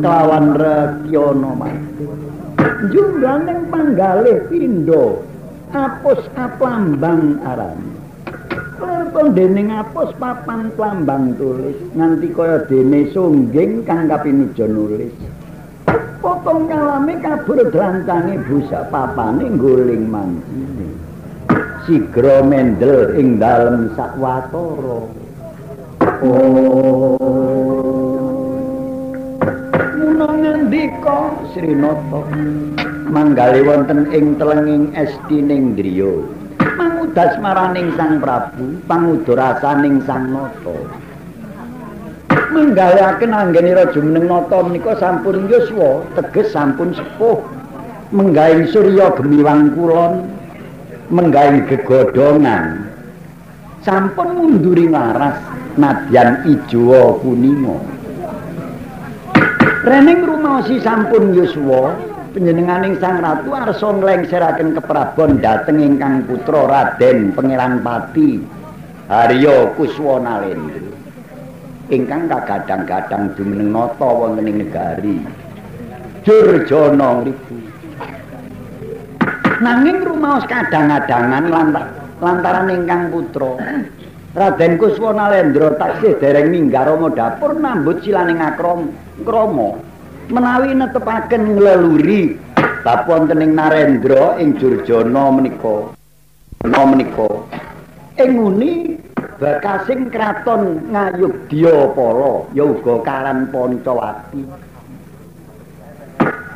Kelawan Rekyana mati. Jumlaning panggalih pindha apus aplambang arane. Lerpung dening apus papan plambang tulis nganti kaya dene sungging kang kapinuja nulis. Potong kalame kabur drancange busak papane ngguling manjine. Sigra mendel ing dalem sakwatara. Oh. Ngendika Srinata manggali wonten ing telenging estining griya mangudas maraning Sang Prabu pangudarasaning Sang Nata manggaliaken anggenira jumeneng nata menika sampun yuswa teges sampun sepuh menggaing surya gemiwang kulon menggaing gegodhongan sampun munduri laras nadyan ijo kuninga. Rening rumaosi sampun yuswa panjenenganing Sang Ratu arsa nglengseraken keprabon dhateng ingkang putra Raden Pangeran Pati Harya Kuswa Nalendra ingkang kagadhang-gadhang jumeneng nata wonten ing negari Jurjana ngriku. Nanging rumaos kadang-adangan lantaran ingkang putra Raden Kuswa Nalendra taksih dereng minggar rama dapur nambut silaning akrama krama menawi netepaken ngleluri bab wonten ing Narendra ing Jurjana menika ing nguni bekasing kraton Ngayogya-pala ya uga Karan Pancawati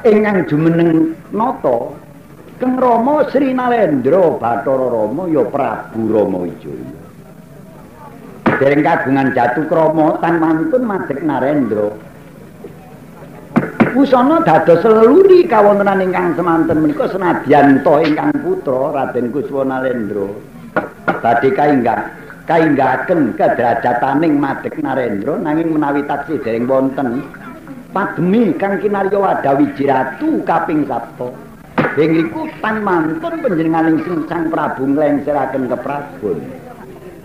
ingkang jumeneng nata Keng Rama Sri Nalendra Bathara Rama ya Prabu Rama Wijaya dereng kagungan jatuh krama tan mantun madeg Narendra. Wusana dados leluri kawontenan ingkang semanten menika senadyan ta ingkang putra Raden Kuswa Nalendra badhe kainggahaken kederajataning madeg Narendra nanging menawi taksih dereng wonten padmi kang kinarya wadawiji ratu kaping sapta ing riku tan mantun panjenenganing Sang Prabu nglengseraken keprabon.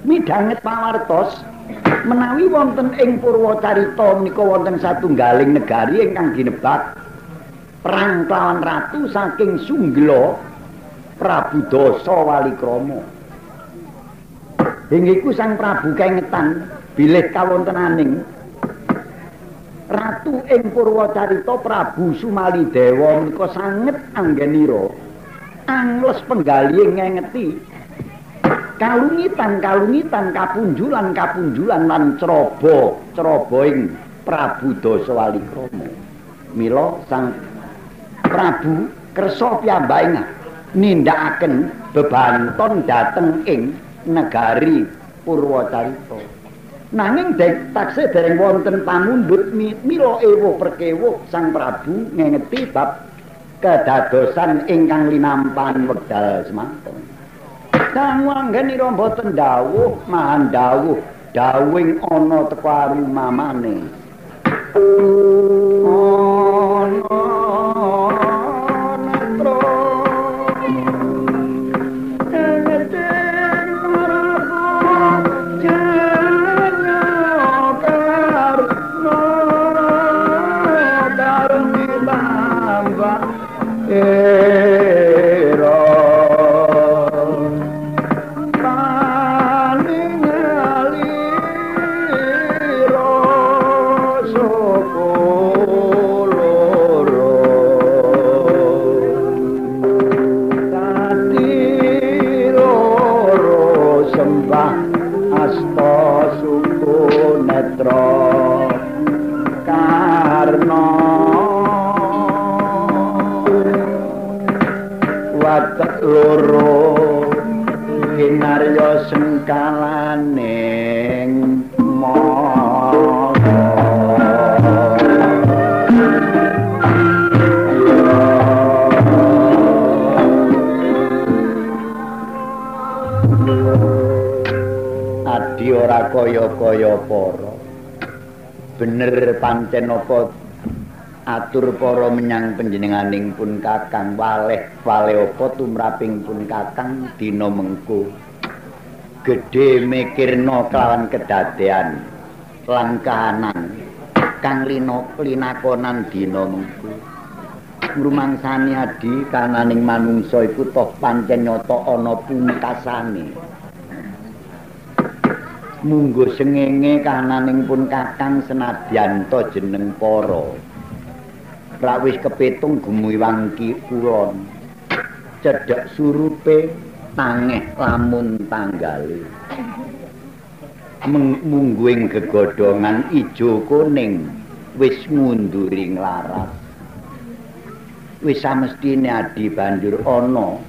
Midhanget pawartos menawi wonten ing Purwacarita menika wonten satunggaling negari ingkang ginebak perang kelawan ratu saking Sunggla Prabu Dasa Walikrama. Ing iku Sang Prabu kengetan bilih kawontenaning ratu ing Purwacarita Prabu Sumalidewa menika sanget anggenira angles penggalih ngengeti kalungitan-kalungitan kapunjulan-kapunjulan lan ceroba-ceroboing Prabu Dasa Walikrama. Mila Sang Prabu kersa piyambake nindakaken bebanton dhateng ing negari Purwacarita. Nanging taksih dereng wonten pamundhut mila ewuh perkewuh Sang Prabu ngengeti bab kedadosan ingkang linampan wekdal semanten. Kang wanggenira mboten dawuh mahan dawuh dawuhing ana teka arumamane. Ana netra loro kinarya sengkalaning mara. Ora kaya-kaya para. Bener pancen apa atur para menyang panjenenganing pun Kakang waleh waleh apa tumraping pun Kakang dina mengko. Gedhe mikirna kelawan kedadean lan kahanan kang linakonan dina mengko. Ngrumangsani adi kananing manungsa iku toh pancen nyata ana pungkasane. Munggo sengenge kananing pun Kakang senadyan ta jeneng para. Rak wis kepitung gumuwang kulon. Cedhek surupe tangeh lamun tanggale. Mungguing gegodhongan ijo kuning wis ngunduri nglaras. Wis samestine adi banjur ana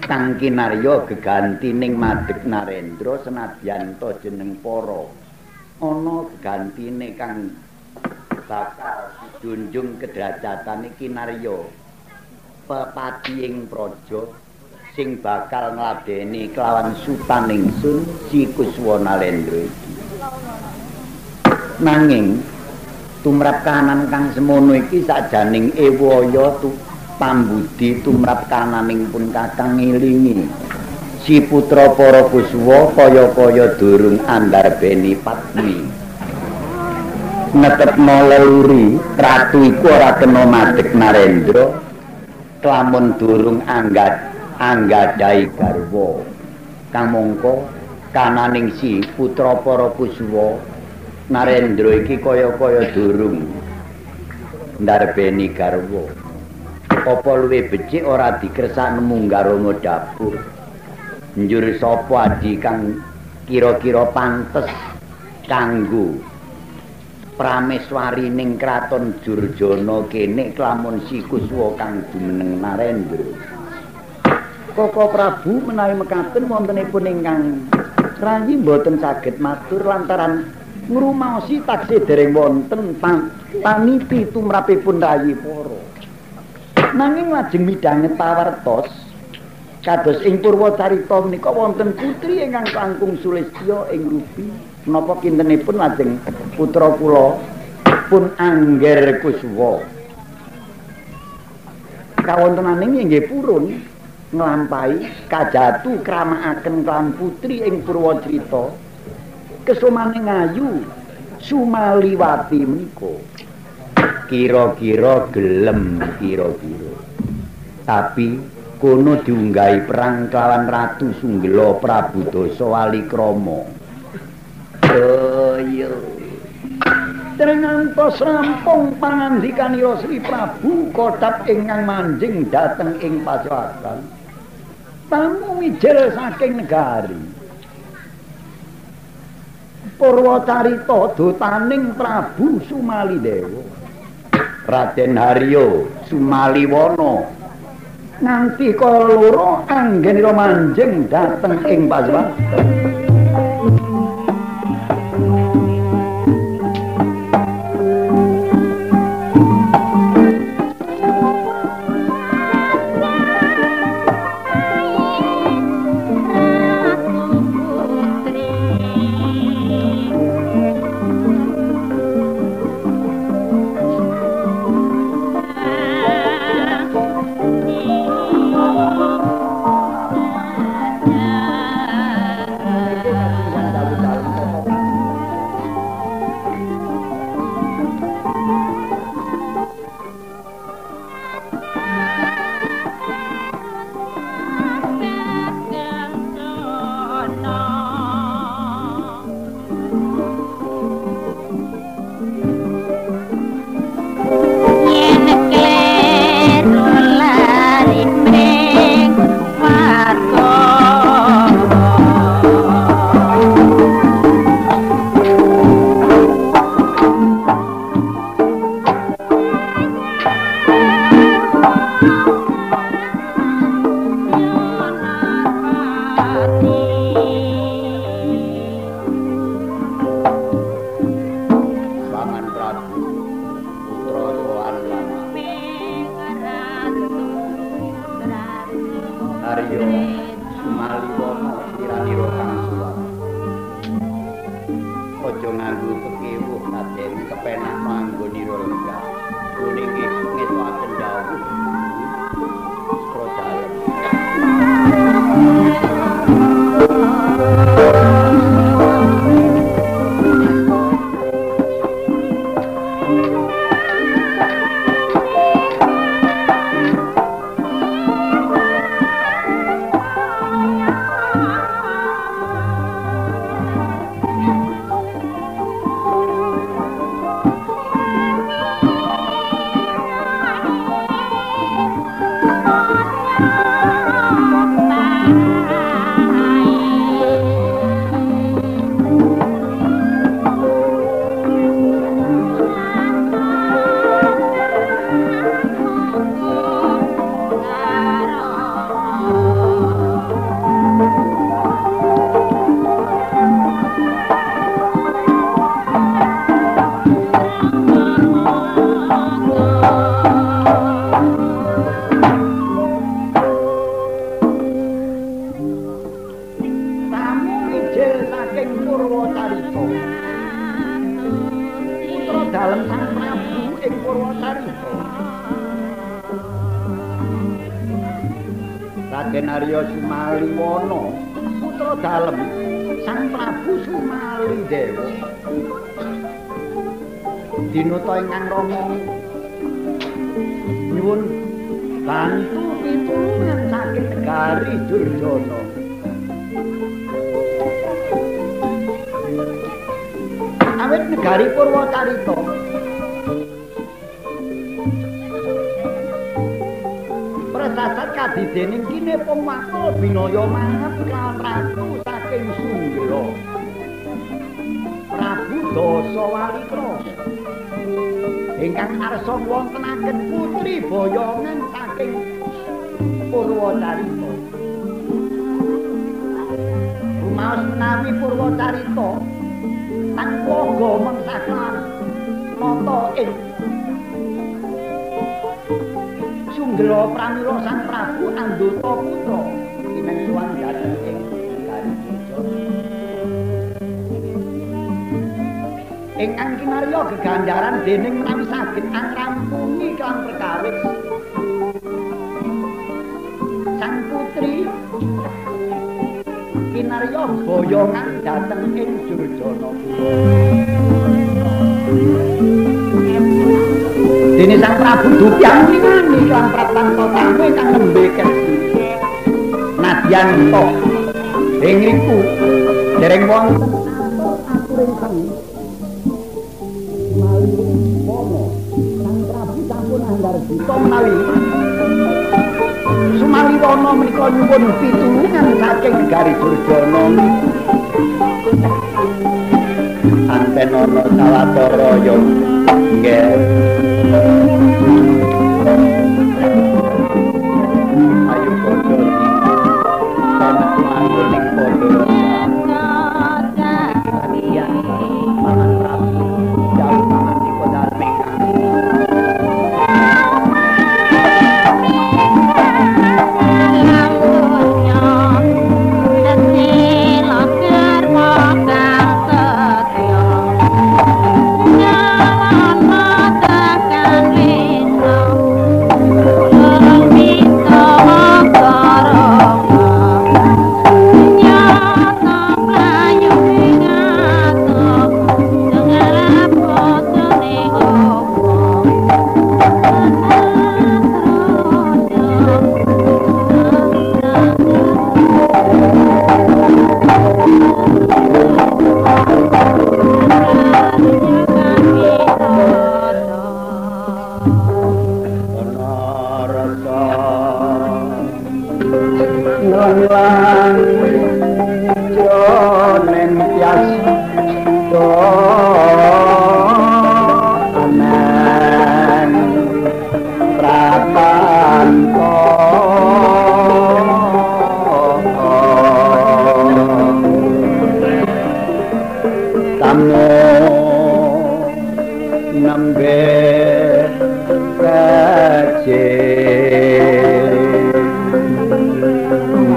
kang kinarya gegantining madeg Narendra senadyan ta jeneng para. Ana gegantine kang bakal dijunjung kedrajatane kinarya pepati ing praja sing bakal ngladeni kelawan sutaning sun Si Kuswa Nalendra iki. Nanging tumrap kahanan kang semono iki sajaning ewaya pambudi tumrap kananing pun Kakang ngilingi si putra para Kuswa kaya-kaya durung andarbeni padmi. Netepno leluri ratu iku ora kena madeg Narendra kelamun durung anggadhahi garwa. Kamangka kananing si putra para Kuswa Narendra iki kaya-kaya durung ndarbeni garwa. Apa luwih becik ora dikersakno munggah rama dapur. Njur sapa adi kang kira-kira pantes kanggo prameswarining kraton Jurjana kene kelamun Si Kuswa kang jumeneng Narendra. Koko Prabu menawi mekaten wontenipun ingkang rayi mboten saged matur lantaran ngrumaosi taksih dereng wonten panipi tumrapipun rayi para. Nanging lajeng midhanget pawartos kados ing Purwacarita menika wonten putri ingkang langkung sulistya ing rupi menapa kintenipun lajeng putra kula pun Angger Kuswa. Kawontenaning inggih purun nglampahi kajatu kramakaken kelawan putri ing Purwacarita kesomane ngayu Sumaliwati menika. Kira-kira gelem kira-kira. Tapi kono diunggahi perang kelawan Ratu Sunggela Prabu Dasa Walikrama. Oh iya. Dereng ngantos rampung pangandikanira Sri Prabu kodhap ingkang manjing dhateng ing pasawakan. Tamu mijil saking negari. Purwacarita dotaning Prabu Sumalidewa. Raden Haryo Sumaliwono nganti kala loro anggenira manjing dhateng ing pasawakan. Aryo Sumaliwono Tiranira kang suwan. Kepenakno anggonira lenggah. Puniki ngetokaken dawuh putra dalem. Raden Arya Sumaliwono, putra dalem Sang Prabu Sumalidewa. Dinata ingkang rama nyuwun bantu pitulungan saking negari Durjana. Awit negari Purwacarita prasasat kadidening kinepung wakul binaya mangep kelawan ratu saking Sunggela Prabu Dasawalikrama ingkang arsa wontenaken putri boyongan saking Purwacarita. Rumaos menawi Purwacarita tanpa gomeng saking nata ing Sunggela pramila Sang Prabu anduta putra kinengsuwan dhateng ing negari Durjana. Ingkang kinarya gegandaran dening menawi saged angrampungi kang perkawis Sang putri kinarya boyongan dhateng ing Durjana. Dene Sang Prabu Dupyang ngani lan prapanta tamu ingkang nembe kersi. Nadyan to ing ngriku dereng wonten aturing sang Sumaliwono. Sang Prabu sampun anggar dita menawi Sumaliwono menika nyuwun pitulungan saking negari Durjana. Anten ana sawetara ya nggih. Ayo padha manggon ning padha. Paman Prabu jauh pangandika dalem ingkang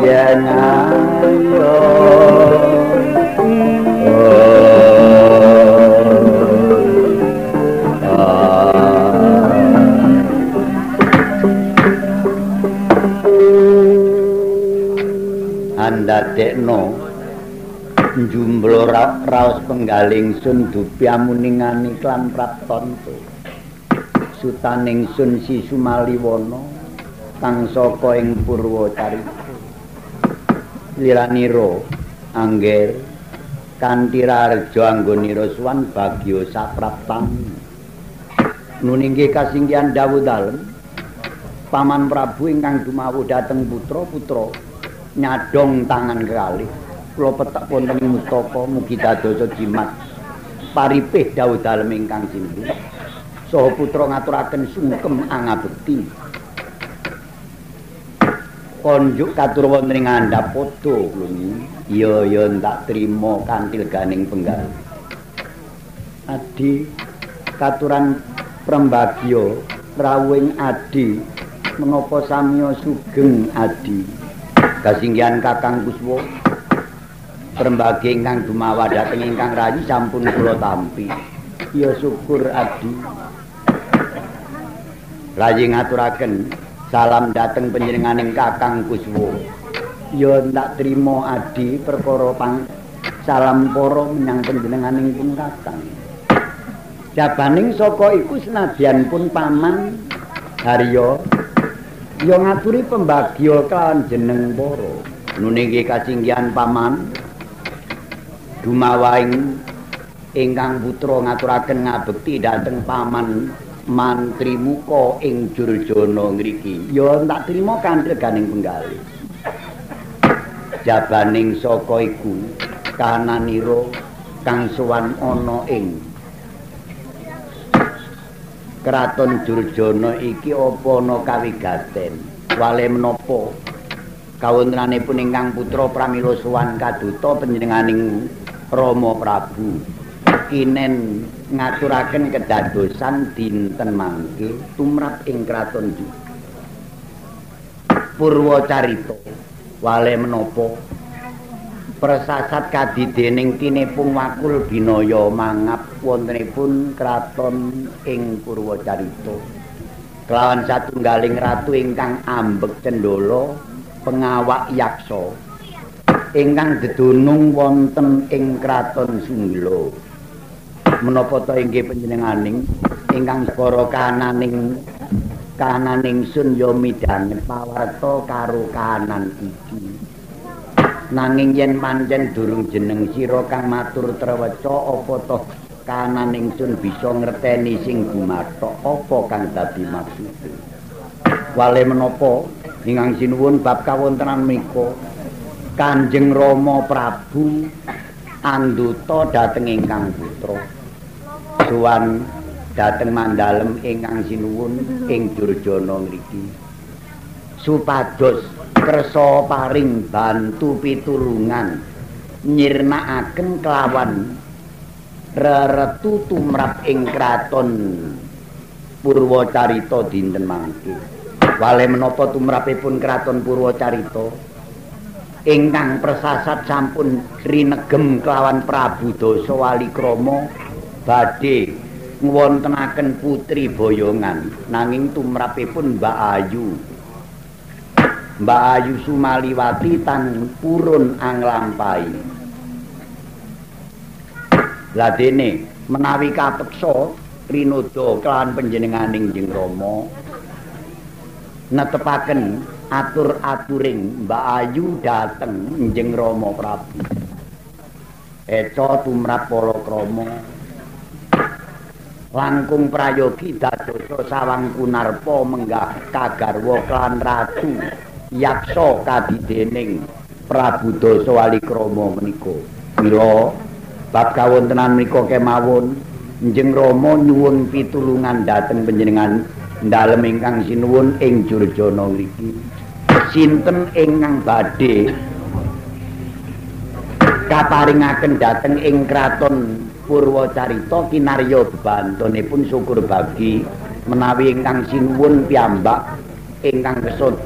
Yen Ndadekno njumblo raos penggaling sun dupi amuningani klan praptanto. Sutaning sun Si Sumaliwono kang saka ing Purwacarita. Liranira angger kanthi raharja anggonira suwan bagya sapraptan. Nuningge kasinggihan dawuh dalem Paman Prabu ingkang dumawuh dhateng putra-putra nyadong tangan kekalih. Kula petek wonten ing mustaka mugi dadosa jimat paripih dawuh dalem ingkang sinten. Saha putra ngaturaken sungkem angabekti. Konjuk katur wonten ing ngandhap padha kula. Iya ya tak trima kanthi leganing penggalih. Adi katuran prembagya rawuhing adi menapa samiya sugeng adi. Kasinggihan Kakang Kuswa prembagya ingkang dumawah dhateng ingkang rayi sampun kula tampi. Ya syukur adi. Rayi ngaturaken salam dhateng panjenenganing Kakang Kuswa. Ya tak trima adi perkara pang salam para menyang panjenenganing pun Kakang. Jabaning saka iku senadyan pun Paman Harya ya ngaturi pembagya kelawan jeneng para. Nuninggi kasinggihan Paman dumawahing ingkang putra ngaturaken ngabekti dhateng Paman Mantri Muka ing Jurjana ngriki. Ya tak trima kanthi leganing penggalih. Jabaning saka iku kananira kang sowan ana ing Kraton Jurjana iki apa ana kawigaten? Wale menapa kawontenanipun ingkang putra pramila sowan kaduta panjenenganing Rama Prabu kinen ngaturaken kedadosan dinten mangke tumrap ing Kraton Purwacarita. Wale menapa persasat kadidening kinepung wakul binaya mangap wontenipun kraton ing Purwacarita kelawan satunggaling ratu ingkang ambek cendhala pengawak yaksa ingkang dedunung wonten ing kraton Sunggala. Menapa ta inggih panjenenganing ingkang para kananing sun ya midhanget pawarta karo kahanan iki. Nanging yen pancen durung jeneng sira kang matur treweca apa toh kananing sun bisa ngerteni sing gumathok apa kang dadi maksude. Wale menapa ingkang sinuwun bab kawontenan menika Kanjeng Rama Prabu anduta dhateng ingkang putra sowan dhateng mandalem ingkang sinuwun ing Jurjana ngriki supados kersa paring bantu pitulungan nyirnakaken kelawan reretu tumrap ing kraton Purwacarita dinten mangke. Wale menapa tumrapipun kraton Purwacarita ingkang persasat sampun rinegem kelawan Prabu Dasa Walikrama badhe ngwontenaken putri boyongan nanging tumrapipun Mbak Ayu. Mbak Ayu Sumaliwati tan purun anglampahi. Ladene menawi kapeksa rinudha kelawan panjenenganing Jeng Rama netepaken atur-aturing Mbak Ayu dhateng Jeng Rama Prabu. Eca tumrap palakrama langkung prayogi dadosa sawang kunarpa menggah kagarwa kelawan ratu yaksa kadidening Prabu Dasa Walikrama menika. Mila bab kawontenan menika kemawon Njeng Rama nyuwun pitulungan dhateng panjenengan dalem ingkang sinuwun ing Jurjana ngriki. Sinten ingkang badhe kaparingaken dhateng ing kraton Purwacarita kinarya bebantonipun syukur bagi menawi ingkang sinuwun piyambak ingkang kesut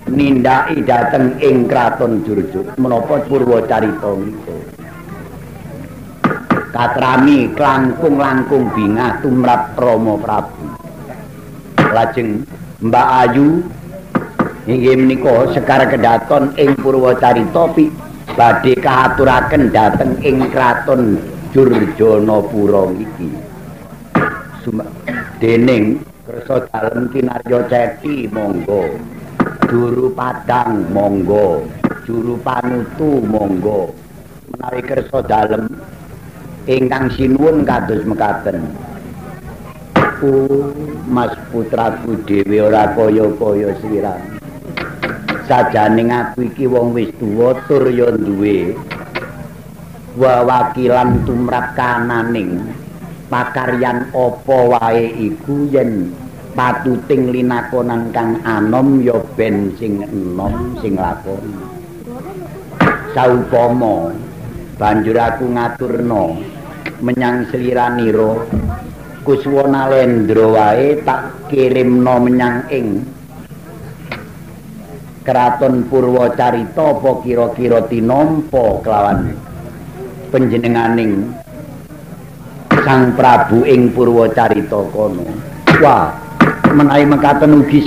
nindhaki dhateng ing kraton Jurjana menapa Purwacarita menika. Katrami klangkung-langkung bingah tumrap Rama Prabu. Lajeng Mbak Ayu Inggih menika Sekar Kedaton ing Purwacarita badhe kaaturaken dhateng ing kraton Jurjanapura iki. Dening kersa dalem kinarya ceti monggo, juru padang monggo, juru panutu monggo. Menawi kersa dalem ingkang sinuwun kados mekaten. Mas putraku dhewe ora kaya-kaya sliramu. Sajane aku iki wong wis tuwa tur ya duwe wewakilan tumrap kananing pakaryan apa wae iku yen patuting linakonan kang anom ya ben sing enom sing lakoni. Saupama banjur aku ngaturna menyang sliranira Kuswa Nalendra wae tak kirimna menyang ing Kraton Purwacarita apa kira-kira tinampa kelawan panjenenganing Sang Prabu ing Purwacarita kono. Wah, menawi mekaten ugi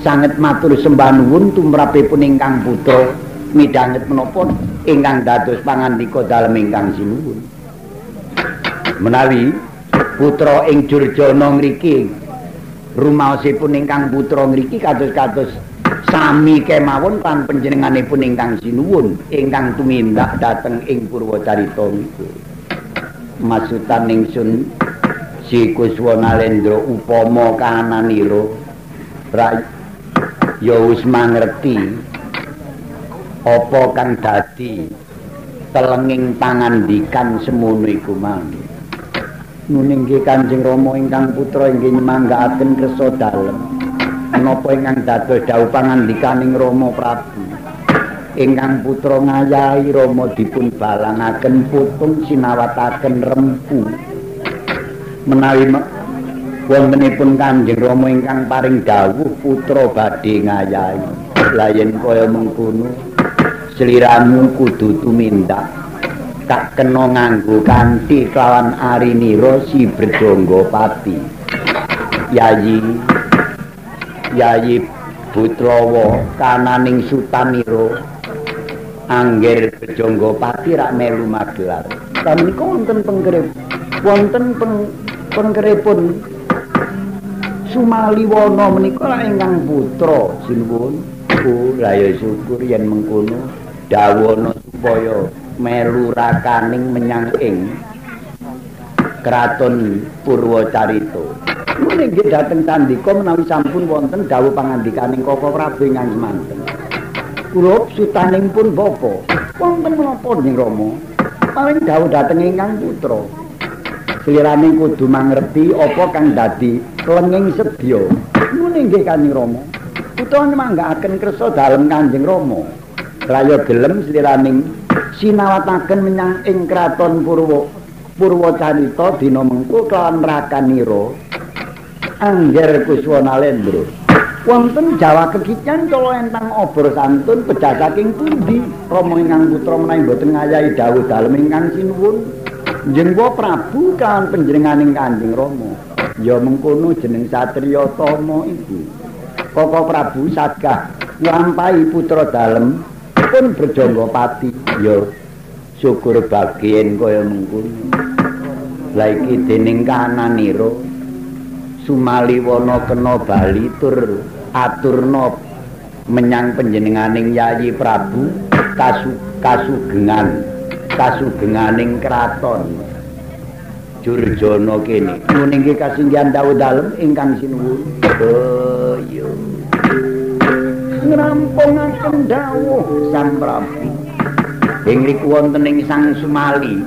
sanget matur sembah nuwun tumrapipun ingkang putra midhanget menapa ingkang dados pangandika dalem ingkang sinuwun. Menawi putra ing Jurjana ngriki rumaosipun ingkang putra ngriki kados-kados sami kemawon lan panjenenganipun ingkang sinuwun ingkang tumindak dhateng ing Purwacarita niku. Masutan ingsun Si Kuswa Nalendra upama kahananira ya wis mangerti apa kang dadi telenging pangandikan semono iku mang. Nuning nggih Kanjeng Rama ingkang putra inggih nyemanggaaken kersa dalem. Menapa ingkang dados dawuh pangandikaning Rama Prabu? Ingkang putra ngayahi Rama dipun balangaken putung sinawataken rempu. Menawi wontenipun Kanjeng Rama ingkang paring dawuh putra badhe ngayahi. Lah yen kaya mengkono sliramu kudu tumindak tak kena nganggo kanthi kelawan arinira si Brejangga-pati. Yayi Butrawa kananing sutanira angger Brejangga-pati rak melu magelar. Lah menika wonten pengkerep, wonten pengkerepun Sumaliwono menika lak ingkang putra sinuwun. Oh, lah ya syukur yen mengkono dawono supaya melu rakaning menyang ing Kraton Purwacarita. Nggih nggih dhateng candika menawi sampun wonten dawuh pangandikaning Koko Prabu ingkang semanten. Kula sutaning pun bapa. Wonten menapa Kanjeng Rama? Paling dawuh dhateng ingkang putra. Slirane kudu mangerti apa kang dadi lenging sedya. Ngene nggih Kanjeng Rama. Putra nyemanggaaken kersa dalem Kanjeng Rama. Raya gelem sliraning sinawataken menyang ing Kraton Purwacarita dina mengko kelawan rakanira Angger Kuswa Nalendra. Wonten Jawa kekican cala entang obor santun pejah saking pundi Rama ingkang putra menawi boten ngayahi dawuh dalem ingkang sinuwun. Jengwa Prabu kalawan panjenenganing Kanjeng Rama. Ya mengkono jeneng satriya tama iku. Koko Prabu sagah nglampahi putra dalem pun Brejangga-pati. Ya syukur bagian kaya mengkono. Lah iki dening kananira Sumaliwono kena bali tur aturna menyang panjenenganing Yayi Prabu kasugenganing kraton Jurjana kene. Nuwun inggih kasinggihan dawuh dalem ingkang sinuwun. Oh iya. Ngrampungaken dawuh Sang Prabu. Ing riku wonten ing Sang Sumali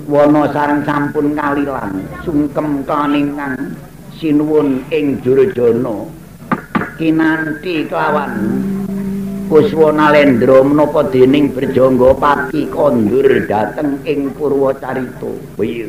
wana sareng sampun kalilan sungkem kaningkang sinuwun ing Jurjana kinanthi kelawan Kuswa Nalendra menapa dening Brejangga-pati kondur dhateng ing Purwacarita. Piye?